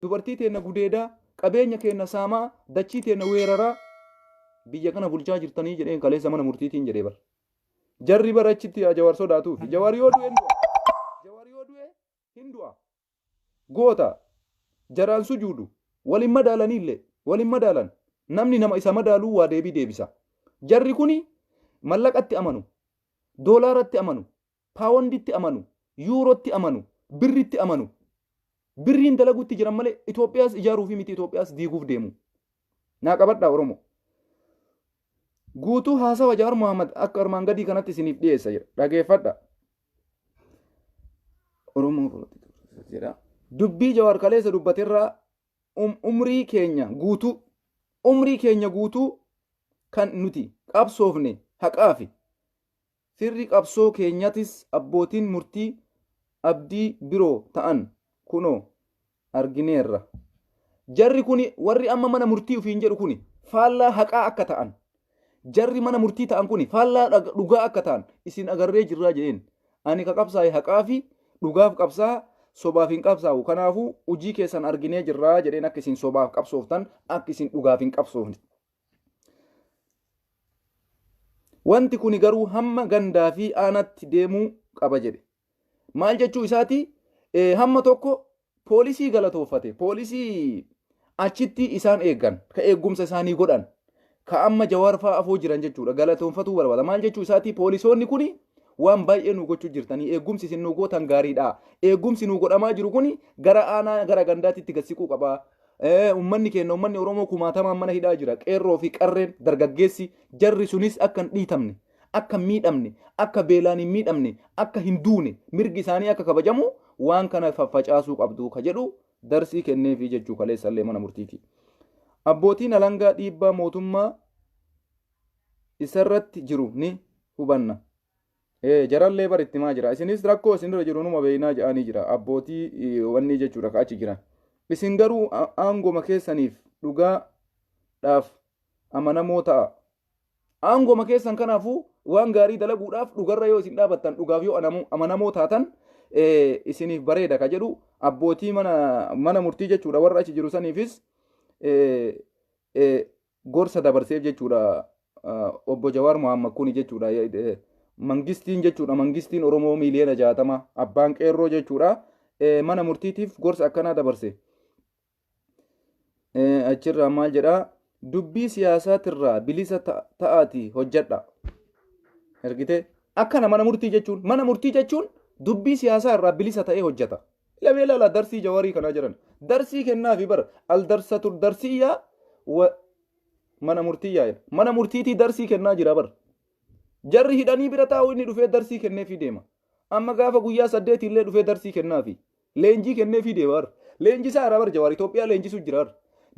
Dubartii teenna gudeedaa, qabeenya keenna saamaa, dachii teenna weeraraa biyya kana bulchaa jirtanii jedheen kaleessa mana murtiitiin jedhee bar. Jarri bara achitti Jawaar sodaatuufi. Jawaar yoo du'e hin du'a. Jawaar yoo du'e hin du'a. Goota jaraan sujuudu wal hin madaalaniillee wal hin madaalan. Namni nama isa madaaluu waa deebii deebisa. Jarri kuni mallaqatti amanu, doolaaratti amanu, paawonditti amanu, yuurootti amanu, birritti amanu. Birriin dalaguutti jiran malee Itoophiyaas ijaaruufi miti, Itoophiyaas diiguuf deemu. Naa qabadhaa Oromoo. Guutuu haasawa Jawaar Mohaammed akka armaan gadii kanatti isiniif dhiyeessa jedha. Dhageeffadha. Oromoo jedha. Dubbii Jawaar kaleessa dubbaterraa umrii keenya guutuu umrii keenya guutuu kan nuti qabsoofne haqaafi Firri qabsoo keenyatis abbootiin murtii abdii biroo ta'an kunoo argineerra. Jarri kuni warri amma mana murtii ofiin jedhu kuni faallaa haqaa akka ta'an, jarri mana murtii ta'an kuni faallaa dhugaa akka ta'an isin agarree jirraa jedheen. Ani ka qabsaa'e haqaafi dhugaaf qabsaa'a, sobaaf hin qabsaa'u. Kanaafuu hojii keessan arginee jirraa jedheen, akka isin sobaaf qabsooftan, akka isin dhugaaf hin qabsoofne. Wanti kuni garuu hamma gandaa fi aanaatti deemuu qaba jedhe. Maal jechuu isaati? Hamma tokko poolisii galatoofate. Poolisii achitti isaan eeggan, ka eegumsa isaanii godhan, ka amma Jawaar fa'aa afoo jiran jechuudha. Galatoonfatuu barbaada. Maal jechuu isaati? Poolisoonni kuni waan baay'ee nu gochuu jirtanii, eegumsi isin nu gootan gaariidha. Eegumsi nu godhamaa jiru kuni gara aanaa gara gandaatti gad siquu qaba. Uummanni keenya, uummanni Oromoo kumaatamaan mana hidhaa jira. Qeerroo fi qarreen, dargaggeessi, jarri sunis akka hin dhiitamne, akka hin miidhamne, akka beelaan hin miidhamne, akka hin duune, mirgi isaanii akka kabajamu waan kana faffacaasuu qabdu ka jedhu darsii kenneefii jechuu kaleessallee mana murtiiti. Abbootiin alangaa dhiibbaa mootummaa isarratti jiru ni hubanna. Ee, jarallee bar itti himaa jira. Isinis rakkoo isinirra jiru numa beeynaa jedhanii jira. Abbootii wanni jechuudha ka achi jiran. Isin garuu aangoma keessaniif dhugaa dhaaf amanamoo ta'a. Aangoma keessan kanaafuu waan gaarii dalaguudhaaf dhugarra yoo isin dhaabattan, dhugaaf yoo amanamoo taatan isiniif bareeda ka jedhu abbootii mana murtii jechuudha warra achi jiru saniifis gorsa dabarseef jechuudha obbo Jawaar Mohammad kuni jechuudha. Mangistiin jechuudha, mangistiin Oromoo miiliyoona 60, abbaan qeerroo jechuudha, mana murtiitiif gorsa akkanaa dabarse. Achirraa maal jedhaa? Dubbii siyaasaatirraa bilisa ta'aati hojjedha. Argite, akkana mana murtii jechuun, mana murtii jechuun dubbii siyaasaa irraa bilisa ta'ee hojjeta. Lamee laala darsii Jawarii kanaa jiran. Darsii kennaafi bara al darsatu darsiyyaa wa mana murtii yaa'edha. Mana murtiitii darsii kennaa jira bara. Jarri hidhanii bira taa'u, inni dhufee darsii kenneefii deema. Amma gaafa guyyaa 8 illee dhufee darsii kennaafi. Leenjii kenneefii deema bara. Leenjisaa jira bara Jawaar, Itoophiyaa leenjisuu jira bara.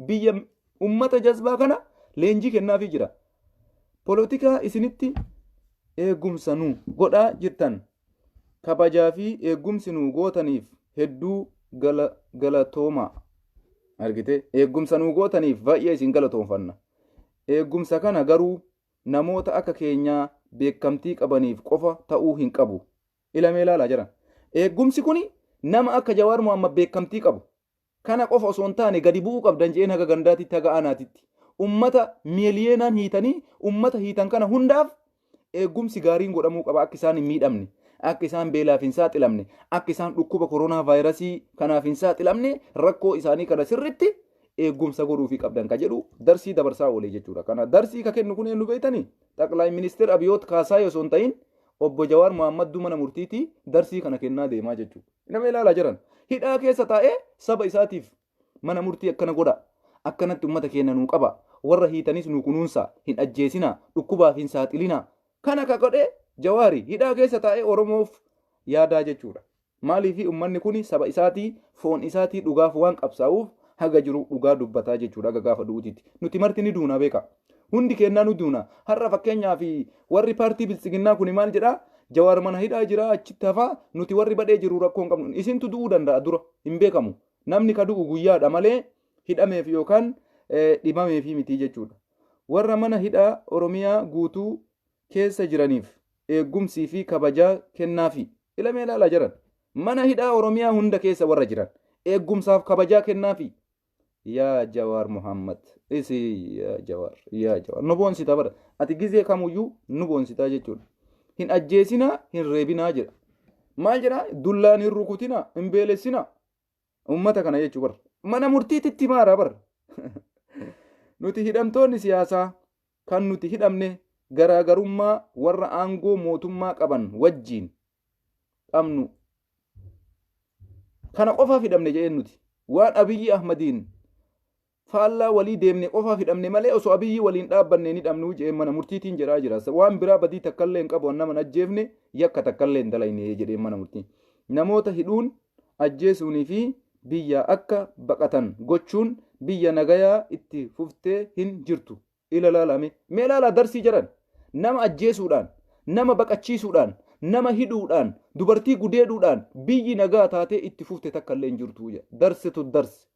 Biyya ummata jazbaa kana leenjii kennaafii jira. Polotikaa isinitti eegumsa nu godhaa jirtan, kabajaa fi eegumsi nu gootaniif hedduu galatoomaa. Argite, eegumsa nu gootaniif baay'ee isin galatoonfanna. Eegumsa kana garuu namoota akka keenyaa beekamtii qabaniif qofa ta'uu hin qabu. Ilamee ilaalaa jiran. Eegumsi kun nama akka Jawaar Mohammad beekamtii qabu kana qofa osoo hin taane gadi bu'uu qabdan je'een haga gandaatitti, haga aanaatitti. Ummata miiliyeenaan hiitanii, ummata hiitan kana hundaaf eegumsi gaariin godhamuu qaba, akka isaan hin miidhamne, akka isaan beelaaf hin saaxilamne, akka isaan dhukkuba koronaa vaayirasii kanaaf hin saaxilamne, rakkoo isaanii kana sirritti eegumsa godhuufii qabdan ka jedhu darsii dabarsaa oolee jechuudha. Kana darsii ka kennu kun eenyu beektanii? Xaqlaay Ministeer Abiyoot Kaasaayee osoo hin ta'in obbo Jawaar Mohaammadduu mana murtiitii darsii kana kennaa deemaa jechuudha. Nama ilaalaa jiran. Hidhaa keessa taa'ee saba isaatiif mana murtii akkana godha. Akkanatti uummata keenya nuu qaba. Warra hiitanis nuu kunuunsa. Hin ajjeesina. Dhukkubaaf hin saaxilina. Kana ka godhe Jawaari hidhaa keessa taa'ee Oromoof yaadaa jechuudha. Maaliif? Uummanni kun saba isaatii, foon isaatii, dhugaaf waan qabsaa'uuf haga jiru dhugaa dubbataa jechuudha haga gaafa du'uutitti. Nuti marti ni duuna, beeka. Hundi kennaa nu duuna. Har'a fakkeenyaaf warri paartii biltsiginnaa kun maal jedhaa? Jawaar mana hidhaa jira, achitti hafaa, nuti warri badhee jiru rakkoo hin qabnu. Isintu du'uu danda'a, dura hin beekamu. Namni ka du'u guyyaadha malee hidhameef yookaan dhibameefii miti jechuudha. Warra mana hidhaa Oromiyaa guutuu keessa jiraniif eegumsii fi kabajaa kennaafi. Ilamee ilaalaa jiran. Mana hidhaa Oromiyaa hunda keessa warra jiran. Eeggumsaaf kabajaa kennaafi. Yaa Jawaar Muhammad. Isi yaa Jawaar. Yaa Jawaar. Nu boonsita bara. Ati gizee kamuyyuu nu boonsitaa jechuudha. Hin ajjeesinaa, hin reebinaa jedha. Maal jedhaa? Dullaan hin rukutinaa, hin beelessinaa. Uummata kana jechuu bara. Mana murtiititti maara bara. Nuti hidhamtoonni siyaasaa kan nuti hidhamne garaagarummaa warra aangoo mootummaa qaban wajjiin qabnu kana qofaaf hidhamne jedheen. Nuti waan Abiyyi Ahmadiin faallaa walii deemne qofaaf hidhamne malee osoo Abiyyi waliin dhaabbanne hin hidhamnu jedheen mana murtiitiin jedhaa jira. Waan biraa badii takkallee hin qabu, nama hin ajjeefne, yakka takkallee hin dalayne jedheen mana murtii. Namoota hidhuun, ajjeesuunii fi biyya akka baqatan gochuun biyya nagayaa itti fuftee hin jirtu. Ila laalame. Mee laalaa darsii jedhan. Nama ajjeesuudhaan, nama baqachiisuudhaan, nama hidhuudhaan, dubartii gudeeduudhaan biyyi nagaa taatee itti fufte takka illee hin jirtu jedha. Darsitu darsi.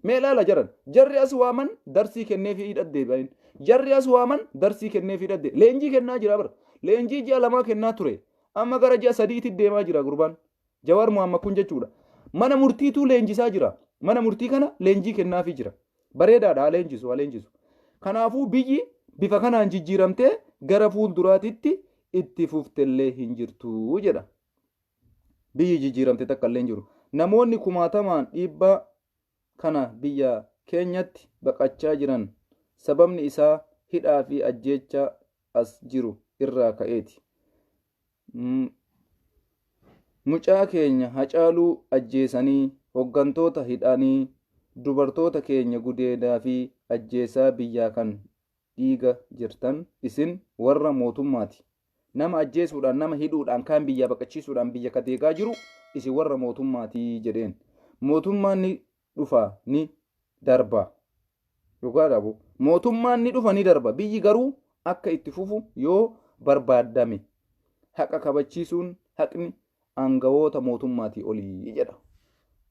Mee laala jedhan. Jarri as waaman darsii kenneefii hidhat deebi'an. Jarri as waaman darsii kenneefii hidhat deebi'an. Leenjii kennaa jira bara. Leenjii ji'a 2 kennaa ture. Amma gara ji'a 3tti deemaa jira gurbaan. Jawaar Muhammad kun jechuudha. Mana murtiituu leenjisaa jira. Mana murtii kana leenjii kennaafii jira. Bareedaadha, haa leenjisu, haa leenjisu. Kanaafuu biyyi bifa kanaan jijjiiramtee gara fuulduraatitti itti fuftellee hin jirtu jedha. Biyyi jijjiiramte takka illee hin jiru. Namoonni kumaatamaan dhiibbaa kana biyya keenyatti baqachaa jiran sababni isaa hidhaa fi ajjeechaa as jiru irraa ka'eeti. Mucaa keenya Hacaaluu ajjeesanii, hoggantoota hidhanii, dubartoota keenya gudeedaa fi ajjeesaa biyyaa kan dhiiga jirtan isin warra mootummaati. Nama ajjeesuudhaan, nama hidhuudhaan, kaan biyyaa baqachiisuudhaan biyya ka deegaa jiru isin warra mootummaati jedheen. Mootummaan ni dhufa, ni darba. Dhugaadha bu. Mootummaan ni dhufa, ni darba. Biyyi garuu akka itti fufu yoo barbaadame haqa kabachiisuun haqni aangawoota mootummaatii olii jedha.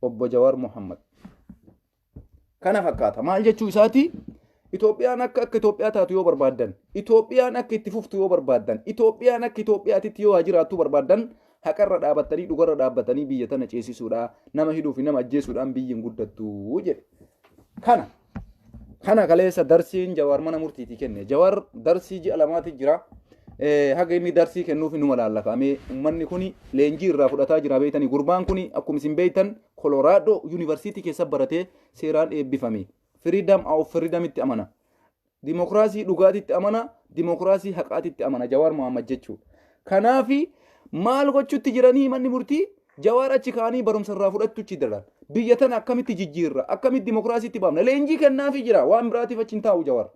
Obbo Jawaar Mohammad. Kana fakkaata. Maal jechuu isaati? Itoophiyaan akka Itoophiyaa taatu yoo barbaaddan, Itoophiyaan akka itti fuftu yoo barbaaddan, Itoophiyaan akka Itoophiyaatitti yoo jiraattu barbaaddan, haqarra dhaabattanii, dhugarra dhaabbatanii biyya tana ceesisuudha. Nama hidhuu fi nama ajjeesuudhaan biyyi hin guddattu jedhe. Kana kaleessa darsiin Jawaar mana murtiitii kenne. Jawaar darsii ji'a 2ti jira. Haga inni darsii kennuuf numa laallafamee uummanni kuni leenjii irraa fudhataa jira. Beektanii, gurbaan kuni akkuma isin beektan Kolooraadoo Yuunivarsiitii keessa baratee seeraan eebbifame. Freedom of freedomitti amana. Dimokiraasii dhugaatitti amana, dimokiraasii haqaatitti amana Jawaar Mohaammed jechuudha. Kanaafi maal gochuutti jiranii manni murtii Jawaar achi kaanii barumsa irraa fudhachuutti jiran. Biyya tana akkamitti jijjiirra, akkamitti dimokiraasiitti baafna? Leenjii kennaafii jira, waan biraatiif achi hin taa'u Jawaar.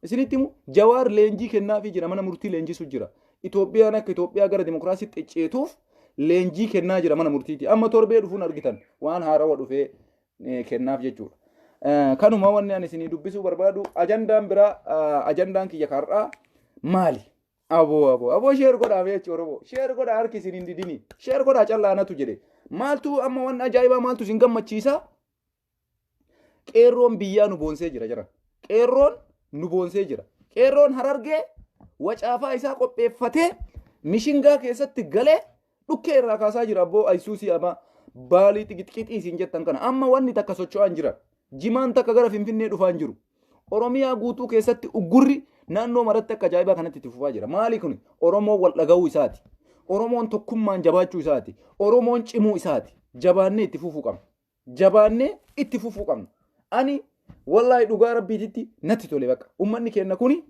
Isinitti himu, Jawaar leenjii kennaafii jira, mana murtii leenjisu jira. Itoophiyaan akka Itoophiyaa gara dimokiraasiitti ceetuuf leenjii kennaa jira mana murtiiti. Amma torbee dhufuun argitan waan haarawa dhufee kennaaf jechuudha. Kanuma wanni ani isinii dubbisuu barbaadu. Ajandaan biraa, ajandaan kiyya har'aa maali? Aboo, aboo, aboo, share godhaa jechuudha Oromoo. Share godhaa, harki isin hin didini. Share godhaa callaanatu jedhe. Maaltu amma wanni ajaa'ibaa, maaltu isin gammachiisa? Qeerroon biyyaa nu boonsee jira jiran. Qeerroon nu boonsee jira. Qeerroon Harargee wacaafaa isaa qopheeffatee mishingaa keessatti galee dhukkee irraa kaasaa jira. Abboo, ayisuusii ama baalii xiqixqiixii isin jettan kana amma wanni takka socho'aa hin jiran. Jimaan takka gara Finfinnee dhufaa hin jiru. Oromiyaa guutuu keessatti uggurri naannoo maratti akka ajaa'ibaa kanatti itti fufaa jira. Maali kun? Oromoon wal dhaga'uu isaati. Oromoon tokkummaan jabaachuu isaati. Oromoon cimuu isaati. Jabaannee itti fufuu qabna. Jabaannee itti fufuu qabna. Ani wallaahi dhugaa rabbiititti natti tole bakka. Uummanni keenya kuni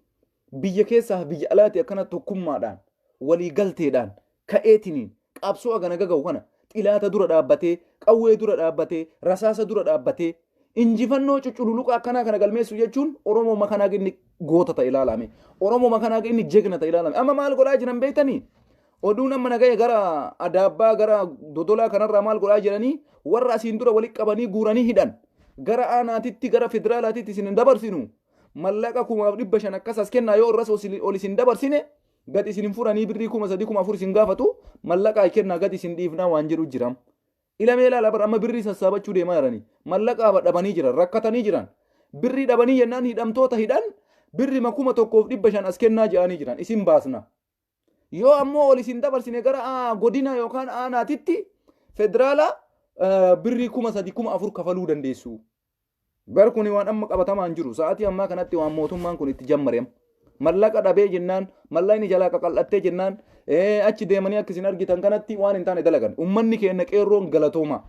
biyya keessaa biyya alaati akkana tokkummaadhaan, walii galteedhaan ka'eetiniin qabsoo agana gaga'u kana xilaata dura dhaabbatee, qawwee dura dhaabbatee, rasaasa dura dhaabbatee injifannoo cuccululuqa akkanaa kana galmeessu jechuun Oromoo makanaa inni goota ta'e ilaalame. Oromoo makanaa inni jegna ta'e ilaalame. Amma maal godhaa jiran beektanii? Oduun amma nagaya gara Adaabbaa, gara Dodolaa kanarraa maal godhaa jiranii? Warra asiin dura walitti qabanii guuranii hidhan. Gara aanaatitti, gara federaalaatitti isin hin dabarsinu. Mallaqa 5,500 akkas as kennaa, yoo irras ol isin dabarsine gad isin hin furanii, birrii 3,000, 4,000 isin gaafatu, mallaqa kennaa gad isin dhiifnaa waan jedhu jira. Ilamee ilaala bara, amma birrii sassaabachuu deemaa jiranii. Mallaqa dhabanii jiran, rakkatanii jiran. Birrii dhabanii jennaan hidhamtoota hidhan birri 1,500 as kennaa jedhanii jiran, isin baasna. Yoo ammoo ol isin dabarsine gara godina yookaan aanaatitti federaala Birrii 3000 4000 kafaluu dandeessu. Bar kuni waan amma qabatamaan jiru. Sa'aatii ammaa kanatti waan mootummaan kun itti jammare. Mallaqa dhabee jennaan, mallaqni jalaa qaqal'attee jennaan, achi deemanii akka isin argitan kanatti waan hin taane dalagan. Ummanni keenya qeerroon galatooma.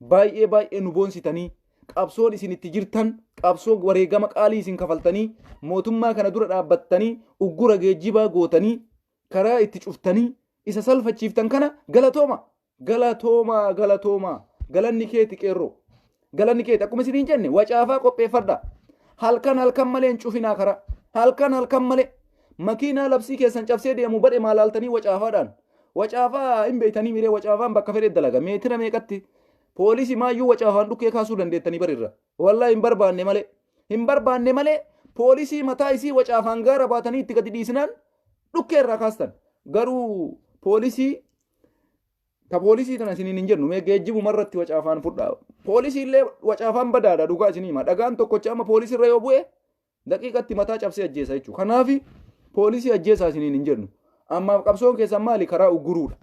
Baay'ee baay'ee nu boonsitanii, qabsoon isin itti jirtan, qabsoo wareegama qaalii isin kafaltanii, mootummaa kana dura dhaabbattanii, uggura geejjibaa gootanii, karaa itti cuftanii, isa salfachiiftan kana galatooma. Galatooma, galatooma. Galanni keeti qeerroo. Galanni keeti. Akkuma isiniin jenne wacaafaa qopheeffadha. Halkan halkan malee hin cufinaa karaa. Halkan halkan malee. Makiinaa labsii keessan cabsee deemu badhe maalaaltanii wacaafaadhaan. Wacaafaa hin beektanii miree wacaafaan bakka fedhe dalaga. Meetira meeqatti poolisii maayyuu wacaafaan dhukkee kaasuu dandeettanii barirra. Wallaahi hin barbaanne malee. Hin barbaanne malee poolisii mataa isii wacaafaan gaara baatanii itti gadi dhiisnaan dhukkee irraa kaastan. Garuu poolisii ta poolisii tana isiniin hin jennu, mee geejjibuma irratti wacaafaan fudhaa. Poolisii illee wacaafaan badaadha, dhugaa isinii hima. Dhagaan tokkocha amma poolisii irra yoo bu'e daqiiqatti mataa cabsee ajjeesa jechuudha. Kanaaf poolisii ajjeesaa isiniin hin jennu. Ammaaf qabsoon keessan maali? Karaa ugguruudha.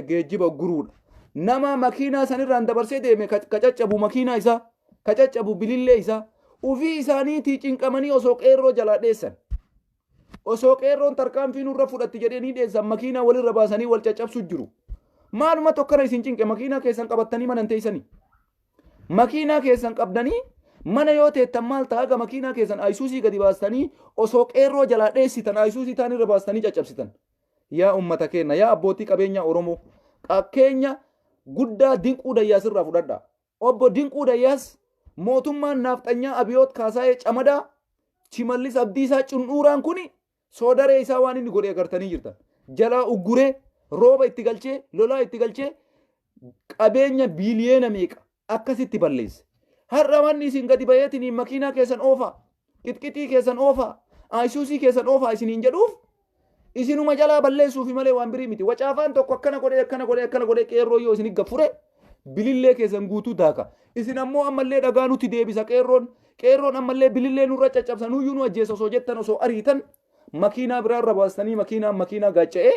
Geejjiba ugguruudha. Nama makiinaa sanirraan dabarsee deeme ka caccabu makiinaa isaa, ka caccabu bilillee isaa, ufii isaaniitii cinqamanii osoo qeerroo jalaa dheessan. Osoo qeerroon tarkaanfii nurra fudhatti jedhanii dheessan makiinaa walirra baasanii wal caccabsu jiru. Maaluma tokkana isin cinqe? Makiinaa keessan qabattanii mana hin teessanii. Makiinaa keessan qabdanii mana yoo teettan maal ta'a? Ga makiinaa keessan ayisuusii gadi baastanii osoo qeerroo jalaa dheessitan ayisuusii taan irra baastanii caccabsitan. Yaa ummata keenya, yaa abbootii qabeenyaa Oromoo, fakkeenya guddaa Dinquu Dayyaas irraa fudhadha. Obbo Dinquu Dayyaas mootummaan naafxanyaa Abiyoot Kaasaayee Camadaa Shimallis Abdiisaa cun'uuraan kuni soodaree isaa waan inni godhe agartanii jirtan. Jalaa ugguree, rooba itti galchee, lolaa itti galchee, qabeenya biiliyeena meeqa akkasitti balleesse. Har'a wanni isin gadi bayeetiniin makiinaa keessan oofaa, qixqixii keessan oofaa, ayisuusii keessan oofaa isiniin jedhuuf isinuma jalaa balleessuufi malee waan birii miti. Wacaafaan tokko akkana godhee, akkana godhee, akkana godhee qeerroo yoo isin gaffure bilillee keessan guutuu daaka. Isin ammoo ammallee dhagaa nutti deebisa qeerroon. Qeerroon ammallee bilillee nurra caccabsa, nuyyuu nu ajjeesa osoo jettan, osoo ariitan makiinaa biraarra baastanii makiinaan makiinaa gaacca'ee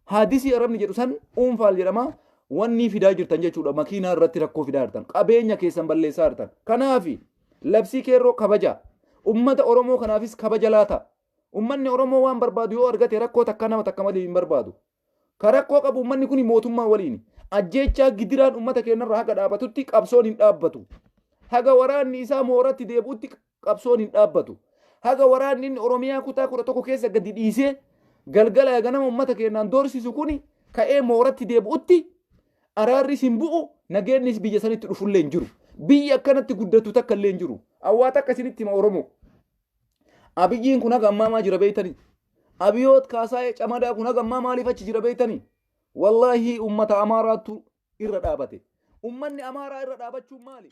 haadisii arabni jedhu san uunfaal jedhama. Wanni fidaa jirtan jechuudha, makiinaa irratti rakkoo fidaa jirtan, qabeenya keessan balleessaa jirtan. Kanaafi labsii qeerroo kabaja. Ummata Oromoo kanaafis kabaja laata. Ummanni Oromoo waan barbaadu yoo argate rakkoo takka nama takka malee hin barbaadu. Ka rakkoo qabu ummanni kun mootummaa waliin. Ajjeechaa gidiraan ummata keenyarra haga dhaabatutti qabsoon hin dhaabbatu. Haga waraanni isaa mooratti deebi'utti qabsoon hin dhaabbatu. Haga waraanni inni Oromiyaa kutaa 11 keessa gadi dhiisee galgala ganama ummata keenyaan doorsisu kuni ka'ee mooratti deebi'utti araarris hin bu'u, nageenyis biyya sanitti dhufullee hin jiru. Biyyi akkanatti guddatu takka illee hin jiru. Awwaa takka isinitti hima Oromoo. Abiyyiin kun haga ammaa maa jira beektanii? Abiyoot Kaasaayee Camadaa kun haga ammaa maaliif achi jira beektanii? Wallaahi ummata Amaaraatu irra dhaabate. Ummanni Amaaraa irra dhaabachuun maali?